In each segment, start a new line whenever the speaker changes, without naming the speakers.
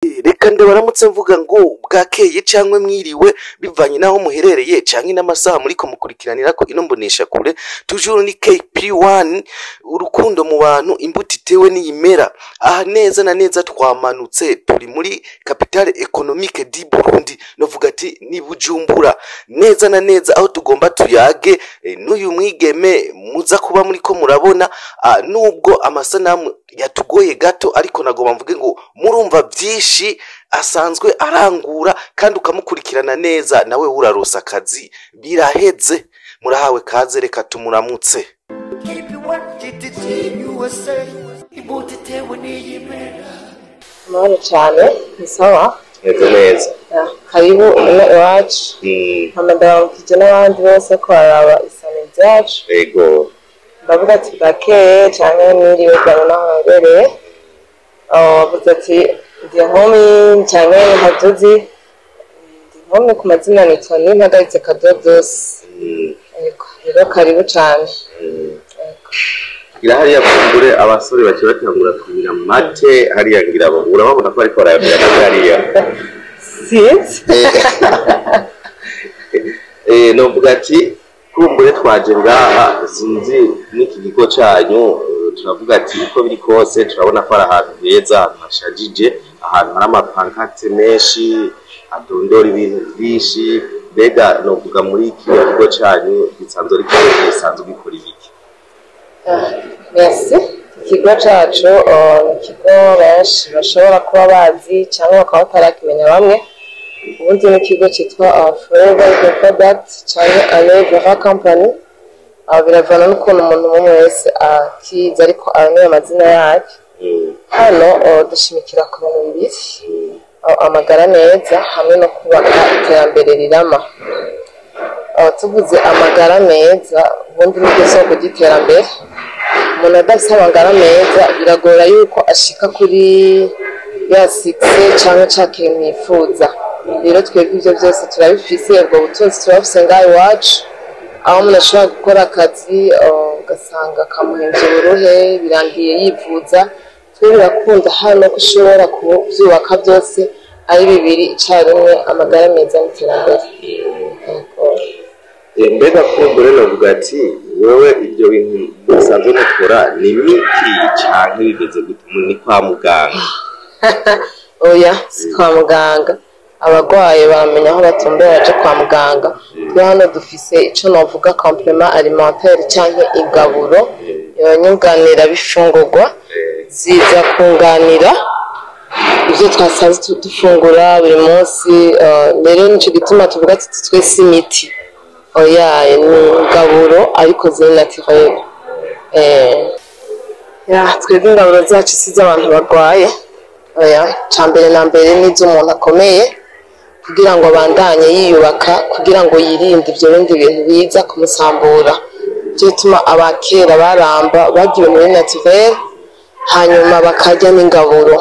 Reka ndabaramutse mvuga ngo bwakeye canke mwiriwe, bivanye n'aho muherereye canke n'amasaha muriko mukurikiranirako ino mboneshakure. Toujours ni KP1, urukundo mu bantu, imbuto itewe n'iyimera. Aha neza na neza twamanutse, turi muri capitale économique du Burundi, novuga ati ni Bujumbura neza na neza, aho tugomba tuyage n'uyu mwigeme muza kuba muriko murabona. Nubwo amasanamu yatugoye gato, ariko nagomba mvuge ngo murumva byinshi asanzwe arangura, kandi ukamukurikirana neza nawe urarosa akazi biraheze. Murahawe kaze, reka tumuramutse.
KP1 GTG USA, imbuto itewe n'iyimera.
Amahoro cyane, ni sawa?
Neza neza.
Ya, karibu ino iwacu. Hama ndabaramukije n'abandi bose ko bararaba isano ryacu. Ndavuga ati bwakeye canke mwiriwe bivanye n'aho muherereye. Aho wavuze ati ndi inkumi canke ntaduzi, ndi inkumi, ku mazina nitwa Nimpagaritse Kadodosi. Yego, rero karibu cane. Yego.
Ngira hariya kumbure abasore baciye batangura kumira mate hariya, ngira urababona ko bariko barayamira mate hariya.
Sinzi.
Novuga ati kumbure twaje ngaha, sinzi n'iki kigo canyu, turavuga ati uko biri kose turabona ko ari ahantu heza, ahantu hashajije, ahantu hari ama pancartes menshi adondora ibintu vyinshi. Mbega novuga muri iki kigo canyu gisanzwe ari ikigo gisanzwe gikora ibiki?
Merci. Ikigo cacu ni ikigo benshi bashobora kuba bazi cyangwa bakaba batarakimenya bamwe. Ubundi ni ikigo cyitwa Forever Living Product cyangwa Aloe Vera Company. Biravana n'ukuntu umuntu umwe wese akizi, ariko ayo niyo mazina yacyo. Hano dushimikira ku bintu bibiri: amagara meza hamwe no kubaka iterambere rirama. Tuvuze amagara meza, ubundi niryo soko ry'iterambere. Umuntu adafite amagara meza biragora yuko ashika kuri ya succès cyangwa ca kintu yifuza. Rero twebwe ibyo byose turabifise, ubwo butunzi turabufise ngaha iwacu, aho umuntu ashobora gukora akazi ugasanga kamuhemvye uburuhe, birangiye yivuza. Twe birakunda hano ko ushobora kubyubaka byose ari bibiri icarimwe, amagara meza n'iterambere. Yego.
Mbega kumbure novuga ati wewe ibyo bintu musanzwe mukora ni imiti canke bimeze gute? Ni kwa muganga?
Oya, si kwa muganga. Abarwaye baramenya aho batumbera baje kwa muganga. Twe hano dufise ico novuga complément alimentaire canke igaburo nyunganira bifungurwa, ziza kunganira ibyo twasanzwe dufungura buri munsi. Rero nico gituma tuvuga tuti twese imiti oya, ni ingaburo ariko ziri naturel. Ya, twebwe ingaburo zacu si iz'abantu barwaye, oya. Ca mbere na mbere ni iz'umuntu akomeye, kugira ngo abandanye yiyubaka, kugira ngo yirinde ibyo bindi bintu biza kumusambura. Nicyo gituma abakera baramba, bagiye muri naturel, hanyuma bakarya n'ingaburo.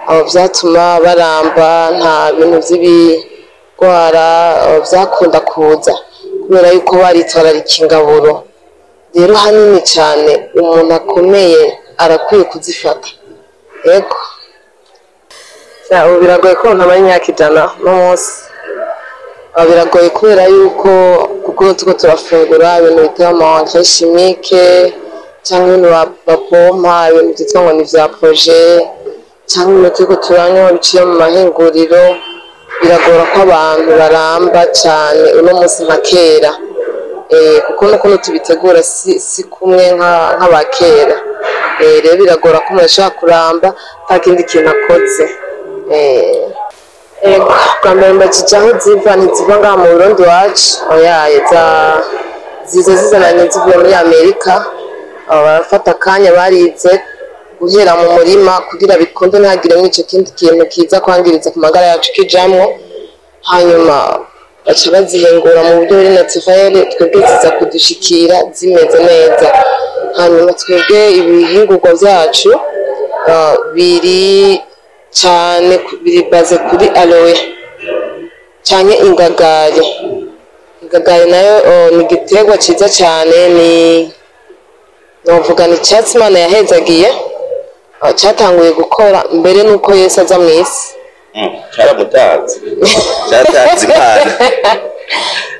Aho byatuma baramba, nta bintu by'ibigwara byakunda kuza, kubera yuko baritwararika ingaburo. Rero hanini cyane umuntu akomeye arakwiye kuzifata, yego. Ubu biragoye ko umuntu amara imyaka 100 no munsi. Biragoye kubera yuko kuko turiko turafungura ibintu biteye ama engrais chimique, cyangwa ibintu bapompa, ibintu byitwa ngo ni vya projet, cyangwa ibintu turiko turanywa biciye mu mahinguriro. Biragora ko abantu baramba cyane uno munsi nka kera, kuko n'ukuntu tubitegura si kumwe nk'abakera. Rero biragora ko umuntu ashobora kuramba nta kindi kintu akoze. Ego, bwa mbere mbajije aho ziva, ntiziva ngaha mu Burundi iwacu, oya. Ziza zizananye zivuye muri Amerika. Abo barafata akanya barize guhera mu murima kugira bikunde ntihagiremwo ico kindi kintu kiza kwangiriza ku magara yacu kijamwo, hanyuma baca bazihingura mu buryo buri naturel. Twebwe ziza kudushikira zimeze neza. Hanyuma twebwe ibihingurwa vyacu biri cane biri basé kuri aloe canke ingagari. Ingagari nayo ni igiterwa ciza cane, ni novuga ni icatsi Imana yahezagiye. Cyatanguye gukora mbere n'uko Yesu aza mu isi.
Cyaramutanze, cyatanze Imana.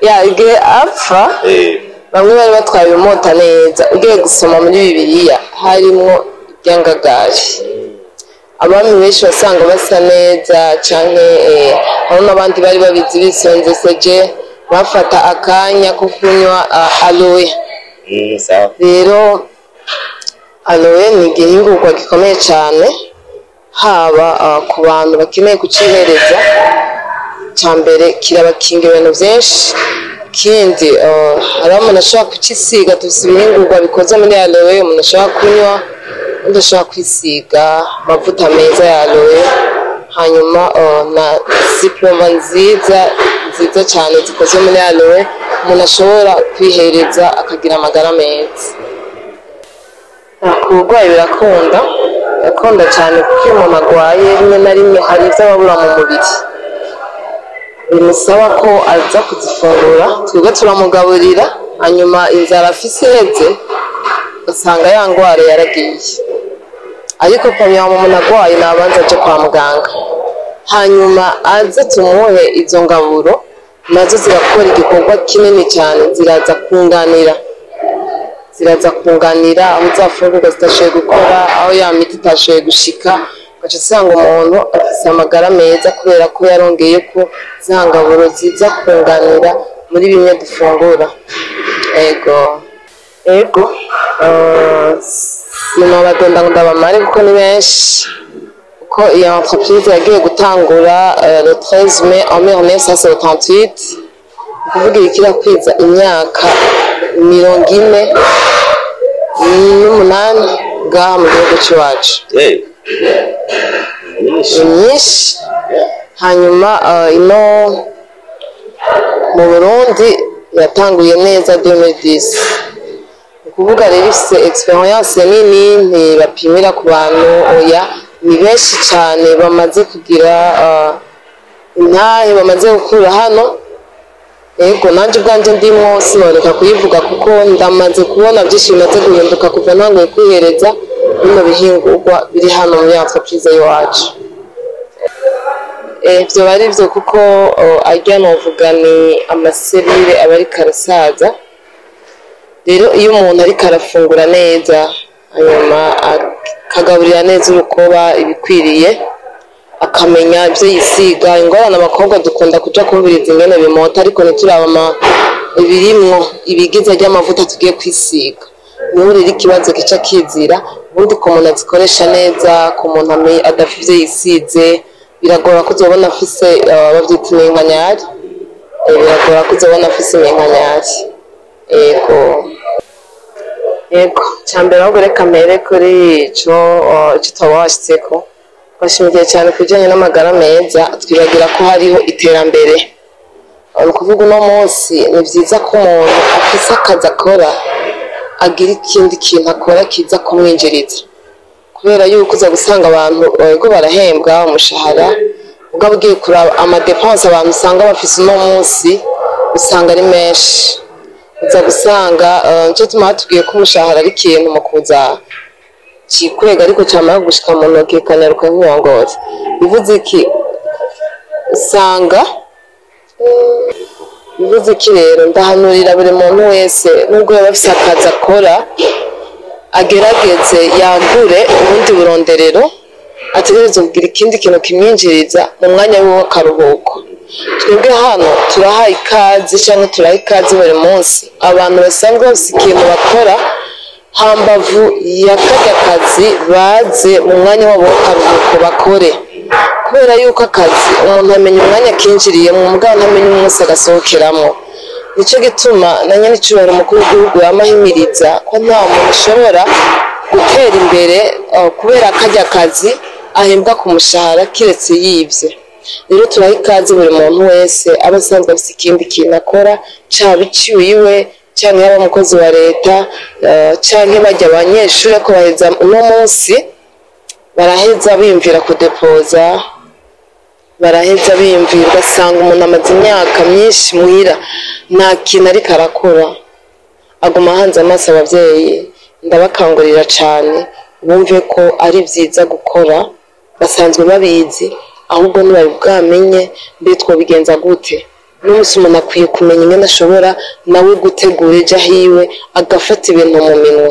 Ya, igihe apfa, bamwe bari batwaye ibimota neza. Ugiye gusoma muri Bibiliya, harimwo ibyangagari. Abami benshi wasanga basa neza canke hari n'abandi bari babizi bisonzeseje, bafata akanya ko kunywa aloe.
Sawa.
Rero aloe ni igihingurwa gikomeye cyane, haba ku bantu bakeneye kucihereza. Cya mbere, kirabakinga ibintu byinshi. Ikindi, hariho umuntu ashobora kucisiga. Dufite ibihingurwa bikoze muri aloe umuntu ashobora kunywa, undi ashobora kwisiga amavuta meza ya aloe, hanyuma na suppléments nziza nziza cyane zikoze muri aloe umuntu ashobora kwihereza akagira amagara meza. Ku burwayi birakunda, birakunda cyane, kuko iyo umuntu arwaye, rimwe na rimwe hari ibyo aba abura mu mubiri bimusaba ko aza kuzifungura. Twebwe turamugaburira, hanyuma inzara afise iheze, usanga ya ndwara yaragiye. Ariko premièrement, umuntu arwaye nabanza aje kwa muganga, hanyuma aze tumuhe izo ngaburo. Nazo zirakora igikorwa kinini cyane, ziraza kunganira aho za fungurwa zitashoboye gukora, aho ya miti itashoboye gushika. Ugaca usanga umuntu afise amagara meza kubera ko yarongeye ko za ngaburo ziza kunganira muri bimwe dufungura. Ego, sinobadonda ngo ndabamare kuko ni benshi, kuko iyo entreprise yagiye gutangura le 13 mai en 1978, ni ukuvuga iriko irakwiza imyaka 48 ngaha mu gihugu c'iwacu.
Myinshi.
Ni myinshi. Hanyuma ino mu Burundi yatanguye neza 2010. Ni ukuvuga rero ifise expérience nini. Ntibapimira ku bantu, oya, ni benshi cyane bamaze kugira intahe, bamaze gukura hano. Yego, nanjye ubwanjye ndimwo, sinoreka kuyivuga kuko ndamaze kubona byinshi bimaze guhinduka kuva ntanguye kwihereza bino bihingurwa biri hano muri entreprise y'iwacu. Vyoba ari vyo, kuko arya novuga ni ama cellules aba ariko arasaza. Rero iyo umuntu ariko arafungura neza, hanyuma akagaburira neza urukoba ibikwiriye, akamenya ibyo yisiga. Ingorane, abakobwa dukunda kuja kumviriza ingene bimota, ariko ntituraba ibirimwo, ibigize ry'amavuta tugiye kwisiga. Niho rero ikibazo kica kizira. Ubundi ku muntu azikoresha neza, ku muntu adafite ivyo yisize, biragora ko uzobona afise bavyita iminkanyari. Biragora ko uzobona afise iminkanyari. Yego, cambere ahubwo reka mpere kuri ico utaba washitseko. Twashimikiye cyane ku bijyanye n'amagara meza, twibagira ko hariho iterambere. Ni ukuvuga uno munsi ni byiza ko umuntu afise akazi akora agira ikindi kintu akora kiza kumwinjiriza, kubera yuko uza gusanga abantu yego barahembwa umushahara, ubwo ugiye kuraba ama dépenses abantu usanga bafise uno munsi, usanga ari menshi. Uza gusanga nico gituma batubwiye ko umushahara ari ikintu mu kuza cikwega, ariko camara gushika mu ntoki kikanyaruka nk'iyongore. Bivuze iki? Usanga bivuze iki? Rero ndahanurira buri muntu wese, nubwo yaba afise akazi akora, agerageze yagure ubundi buronderero. Ategerezwa kugira ikindi kintu kimwinjiriza mu mwanya wiwe w'akaruhuko. Twebwe hano turaha ikaze, cyangwa turaha ikaze buri munsi abantu basanzwe bafise ikintu bakora hambavu ya karya kazi, baze mu mwanya wabo w'akaruhuko bakore, kubera yuko akazi umuntu amenya umwanya akinjiriyemo, mugabo ntamenya umunsi agasohokeramo. Nicyo gituma na nyenicubahiro umukuru w'igihugu yama ahimiriza ko nta muntu ushobora gutera imbere kubera karya kazi ahembwa ku mushahara, kiretse yivye. Rero turaha ikaze buri muntu wese aba asanzwe afise ikindi kintu akora, caba iciwiwe canke yaba umukozi wa leta, canke barya abanyeshuri ko baheza uno munsi, baraheza biyumvira kudepoza, baraheza biyumvira, ugasanga umuntu amaze imyaka myinshi muhira nta kintu ariko arakora, aguma ahanze amaso abavyeyi. Ndabakangurira cane. Bumve ko ari byiza gukora, basanzwe babizi, ahubwo ntibabwamenye mbe twobigenza gute. N'umunsi umuntu akwiye kumenya ingene ashobora nawe gutegura ejo ahiwe, agafata ibintu mu minwe,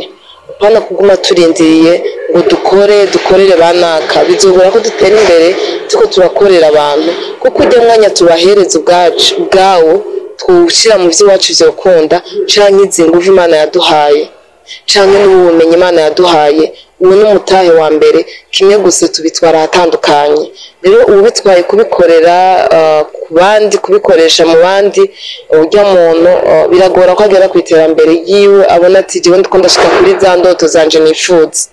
apana kuguma turindiriye ngo dukore, dukorere banaka. Bizobura ko dutera imbere turiko turakorera abantu, kuko ujya mwanya tubahereza ubwacu ubwawo twushyira mu by'iwacu vyokunda, canke izi nguvu Imana yaduhaye, canke n'ubu bumenyi Imana yaduhaye. Uwo ni umutahe wa mbere. Kimwe gusa, tubitwara ahatandukanye. Rero uwubitwaye kubikorera ku bandi, kubikoresha mu bandi, urya muntu biragora ko agera ku iterambere ryiwe, abona ati: "Jewe ndiko ndashika kuri za ndoto zanje nifuza."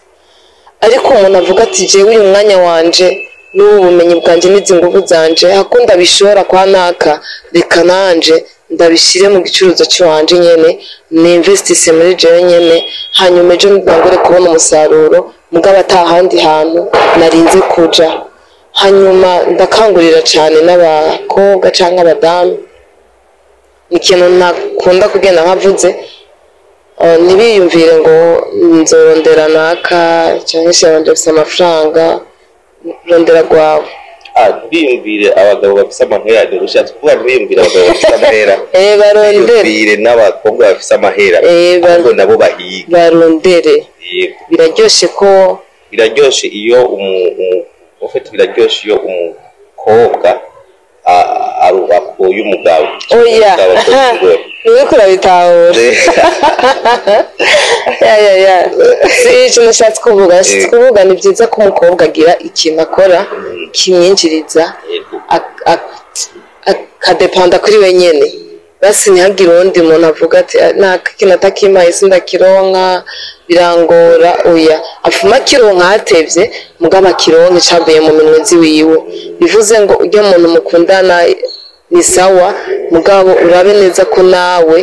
Ariko umuntu avuga ati: "Jewe uyu mwanya wanje n'ubu bumenyi bwanje n'izi nguvu zanje, hako ndabishora kwa naka, reka nanje ndabishire mu gicuruzo cy'iwanje nyene, ninvestise muri jewe nyene, hanyuma ejo ntangure kubona umusaruro, mugabo atahandi hantu narinze kuja." Hanyuma ndakangurira cyane n'abakobwa canke abadamu, ni ikintu ntakunda kugenda nkavuze, ntibiyumvire ngo nzorondera naka cyangwa se wanje afise amafaranga. Rondera rwawe.
Ah, ntibiyumvire abagabo bafise amahera, ushatse kuvuga ntibiyumvire abagabo bafise amahera.
Barondere.
Biyumvire n'abakobwa bafise amahera, ahubwo nabo bahiga.
Barondere.
Yego.
Biraryoshe ko
Biraryoshe iyo ufite, biraryoshe iyo umukobwa akoye umugabo.
Oya.
Umugabo akoye umugore.
Niwe kurabitahura. Ya, ya, ya, si icyo nashatse kuvuga. Nashatse kuvuga ni byiza ko umukobwa agira ikintu akora kimwinjiriza, akadepanda kuri we nyene, basi ntihagire uwundi muntu avuga ati: "Naka ikintu atakimpaye sindakironka, birangora." Oya, afuma akironka hatevye, mugabo akironke cavuye mu minwe ziwiwe. Bivuze ngo urya muntu mukundana ni sawa, mugabo urabe neza ko nawe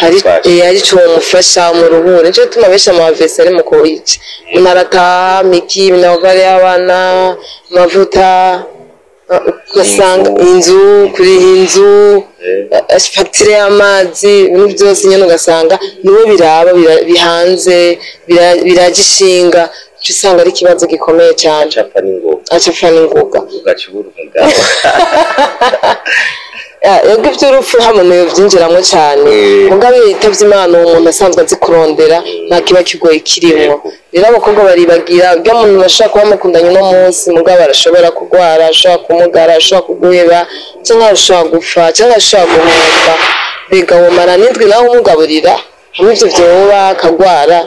hari ico
hari
womufasha.
Hari ico womufasha muruhure. Nico gituma benshi ama AVC ari mu kuyica. Umuntu arataha miki minerval y'abana, amavuta, ugasanga inzu, kuriha inzu, fagitire y'amazi, ibintu byose nyine, ugasanga niwe biraba bihanze, biraje ishinga. Uca usanga ari ikibazo gikomeye cyane.
Acapfa n'ingoga.
Acapfa n'ingoga.
Ugaca ubura umugabo.
Yego, iby'urupfu hamwe byinjiramo cyane. Mugabo iyo yitavye Imana, uwo muntu asanzwe azi kurondera, nta kiba kigoye kirimwo. Rero abakobwa baribagira urya muntu bashobora kuba mukundanye uno munsi, mugabo arashobora kurwara, ashobora kumugara, ashobora kuguheba, cyangwa arashobora gupfa, cyangwa arashobora guhomba. Mbega womara n'indwi nawe umugaburira, hamwe ivyo vyoba akagwara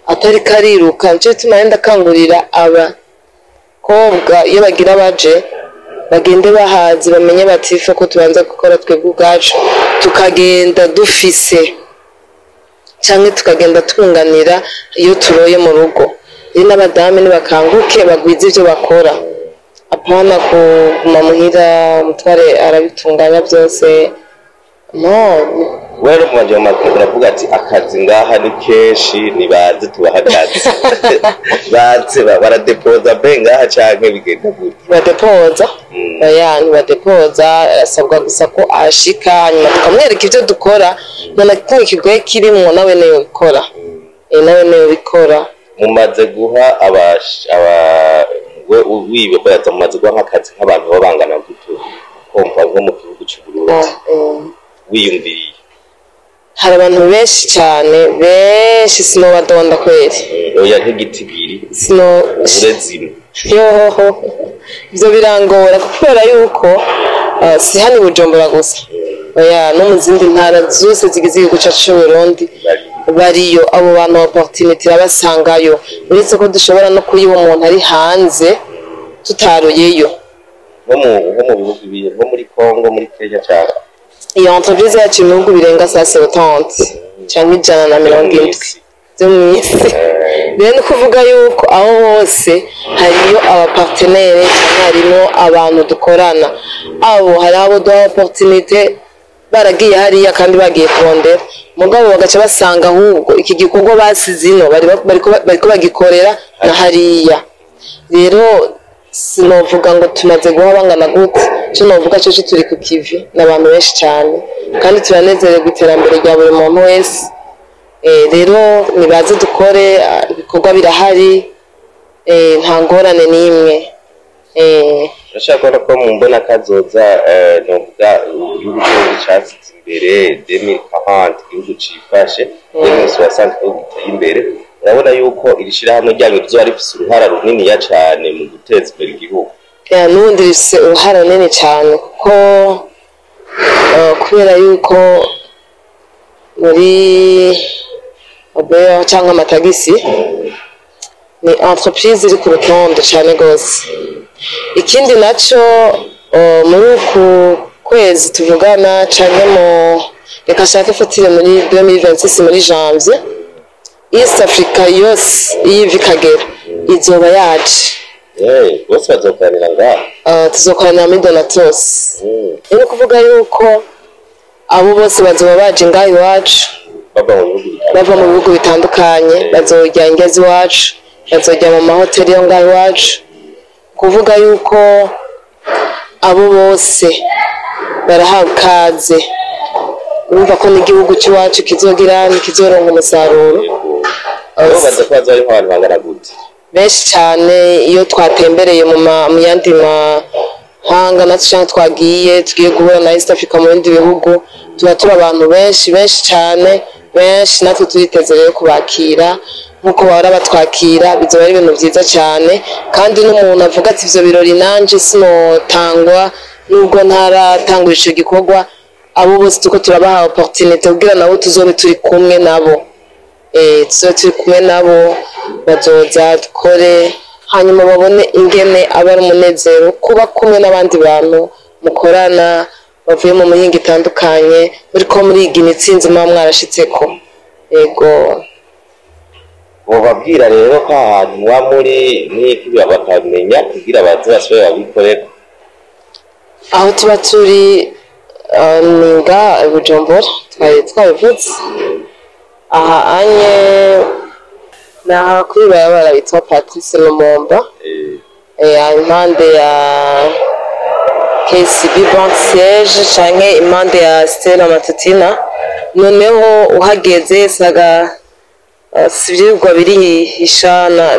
atari kariruka? Nico gituma rero ndakangurira abakobwa, iyo bagira baje, bagende bahazi, bamenye bati ife ko tubanza gukora twebwe ubwacu, tukagenda dufise canke tukagenda twunganira iyo turoye mu rugo. Rero n'abadamu nibakanguke, bagwize ivyo bakora, apana kuguma muhira umutware arabitunganya byose, no.
Wewe mu majambo uravuga ati akazi ngaha ni kenshi, nibaze tubaha akazi, baze baradepoza mbe ngaha canke bigenda gute?
Ntibadepoza. Oya, ntibadepoza. Arasabwa gusa ko ahashika, hanyuma tukamwereka ibyo dukora, nta na kimwe kigoye kirimwo, nawe niyo bikora. Nawe niyo bikora.
Mumaze guha aba we wibaza, mumaze guha nk'akazi nk'abantu baba bangana gute, kumva nko mu gihugu c'u Burundi, wiyumviriye?
Hari abantu benshi cyane, benshi, sinobadonda kweri.
Oya, nk'igitigiri.
Sino
uburezime.
Yohoho, ibyo birangora kubera yuko si hano i Bujumbura gusa, oya, no mu zindi ntara zose zigize igihugu cyacu c'u Burundi bariyo abo bantu. Opportunity irabasangayo, uretse ko dushobora no kuyiha umuntu ari hanze tutaroyeyo.
Nko mu bihugu nko muri Congo, muri Kenya cyane?
Iyo entreprise yacu mu bihugu birenga 170 cyangwa 170 byo mu isi. Rero ni ukuvuga yuko aho hose hariyo abapartenaires cyangwa harimo abantu dukorana. Abo hari abo duha opportunité baragiye hariya kandi bagiye kurondera, mugabo bagaca basanga ahubwo iki gikorwa basize ino bariko bagikorera na hariya. Rero sinovuga ngo tumaze guha bangana gute. Icyo novuga cyo turi ku kivi n'abantu benshi cyane, kandi turanezererwa iterambere rya buri muntu wese. Rero nibaze dukore, ibikorwa birahari, nta ngorane n'imwe.
Urashaka kubona ko mu mbona kazoza, novuga igihugu cyose cyasize imbere 2040, igihugu cifashe 2060, igihugu giteye imbere. Urabona yuko iri shirahamwe ryanyu rizoba rifise uruhara runiniya cane mu guteza imbere igihugu?
Ya, n'ubundi rifise uruhara runini cyane, kuko kubera yuko muri OBR cyangwa amatagisi ni entreprise iri ku rutonde cyane rwose. Ikindi naco, muri uku kwezi tuvugana, canke mu, reka nshake fatire muri 2026, muri janvier, East Africa yose iyo iva ikagera izoba yaje.
Bose bazokoranira ngaho?
Tuzokoranira muri Donatos. Ni ukuvuga yuko abo bose bazoba baje ngaho iwacu.
Bava mu bihugu bitandukanye.
Bava mu bihugu bitandukanye, bazorya indya iwacu, bazorya mu mahoteli yo ngaho iwacu. Kuvuga yuko abo bose barahawe ikaze, urumva ko n'igihugu cy'iwacu kizogira kizoronka umusaruro.
Yego. Abo baza ko bazoba ari nk'abantu bangana gute?
Benshi cyane. Iyo twatembereye mu yandi mahanga natwe, cyangwa tugiye guhura na East Africa mu bindi bihugu, tuba turi abantu benshi, benshi cyane, benshi. Natwe turiteze rero kubakira nk'uko bahora batwakira. Bizoba ari ibintu byiza cyane. Kandi n'umuntu avuga ati ivyo birori nanje sinotangwa nubwo ntaratangura ico gikorwa, abo bose tuko turabaha opportunité kugira nabo tuzobe turi kumwe nabo. Tuzobe turi kumwe nabo, bazoza dukore, hanyuma babone ingene aba ari umunezero kuba kumwe n'abandi bantu mukorana bavuye mu mihingo itandukanye, muriko muriga imitsinzi muba mwarashitseko. Yego.
Bobabwira rero ko ahantu muba muri mwiki bakamenya kugira baze basubire babikoreko.
Aho tuba turi, ni nga i Bujumbura, twari twabivuze. Aha anye ni aha kuri barabara bitwa Patrice Lumumba, impande ya KCB Bank Siège canke impande ya Stella Matutina. Noneho uhageze saga, si ivyigwa birihisha na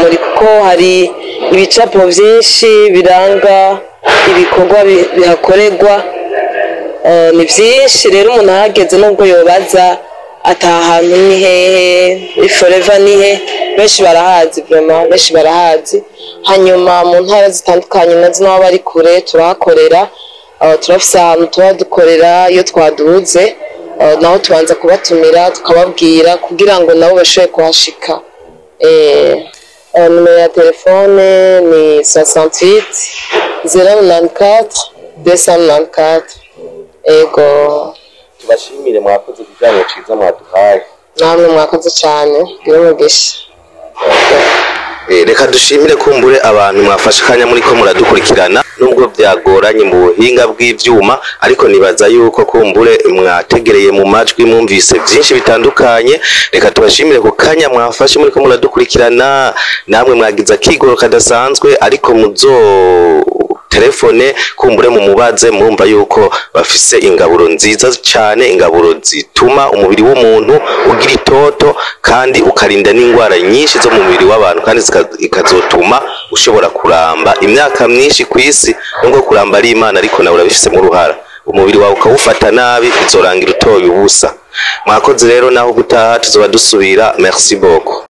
muri, kuko hari ibicapo vyinshi biranga ibikorwa bihakorerwa. Ni vyinshi rero. Umuntu ahageze, nubwo yobaza ata hantu ni hehe, muri Forever ni he, benshi barahazi vraiment, benshi barahazi. Hanyuma mu ntara zitandukanye nazo, n'abo bari kure, turahakorera. Turafise ahantu tuba dukorera. Iyo twaduze, naho tubanza kubatumira, tukababwira kugira ngo nabo bashobore kuhashika. Nimero ya telefone ni 68 094 294. Ego.
Tubashimire, mwakoze ikiganiro ciza mwaduhaye.
Namwe mwakoze cyane, gira umugisha.
Reka dushimire kumbure abantu mwafashe akanya muri ko muradukurikirana, nubwo byagoranye mu buhinga bw'ivyuma, ariko nibaza yuko kumbure mwategereye mu majwi, mwumvise byinshi bitandukanye. Reka tubashimire ku kanya mwafashe muri ko muradukurikirana. Namwe mwagize akigoro kadasanzwe, ariko muzo telefone kumbure mu mubaze. Murumva yuko bafise ingaburo nziza cyane, ingaburo zituma umubiri w'umuntu ugira itoto kandi ukarinda n'indwara nyinshi zo mu mubiri w'abantu, kandi ikazotuma ushobora kuramba imyaka myinshi ku isi. Nubwo kuramba ari Imana, ariko nawe urabifisemo uruhara. Umubiri wawe ukawufata nabi, bizorangira utoye ubusa. Mwakoze rero, naho gutaha tuzoba dusubira. Merci beaucoup.